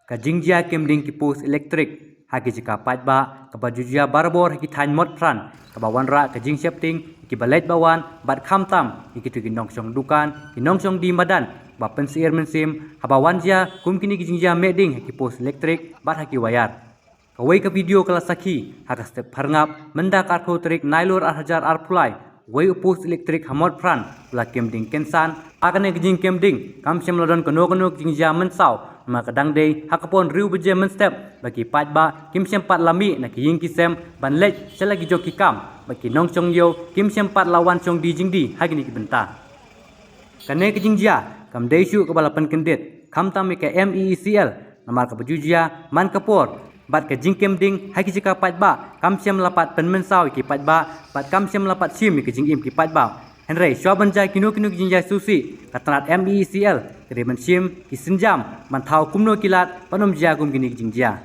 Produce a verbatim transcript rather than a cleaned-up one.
Ka jingjia kem ding ki post elektrik ha ki jaka paidbah kaba ju jia barabor ha ki thaiñ Motphran, kaba wanrah ka jingsheptieng ïa kiba leit ba wan bad khamtam ïa kito ki nongshong dukan, ki nongshong die madan, ba pynsyier mynsiem haba wan jia kum kine ki jingjia meh ding ha ki post elektrik bad ha ki wire. Kawei ka video ka la sakhi ha ka step pharngap, mynta ka arphew tarik Nailur ar hajar arphew lai, wei u post elektrik ha Motphran u la kem ding kynsan. Ha kane ka jingkem ding kam shym la don kano kano ka jingjia mynsaw, namar ka dang dei ha ka por hynriew baje mynstep, ba ki paidbah kim shym pat la mih na ki ïing ki sem ban leit sha la ki jong ki kam, ba ki nongshong ïew kim shym pat la wan shong die jingdie ha kine ki bynta. Kane ka jingjia kam dei shuh kaba la pynkyndit, khamtam ïa ka M E E C L, namar kaba ju jia man ka por, bad ka jingkem ding ha ki jaka paidbah kam shym la pat pynmynsaw ïa ki paidbah, bad kam shym la pat shim ïa ka jingim ki paidbah. Hynrei shuwa ban jia kino kino ki jingjia sngewsih, ka tnad M E E C L ka dei ban shim ki sienjam ban thaw kumno ki lad ban ym jia kum kine ki jingjia.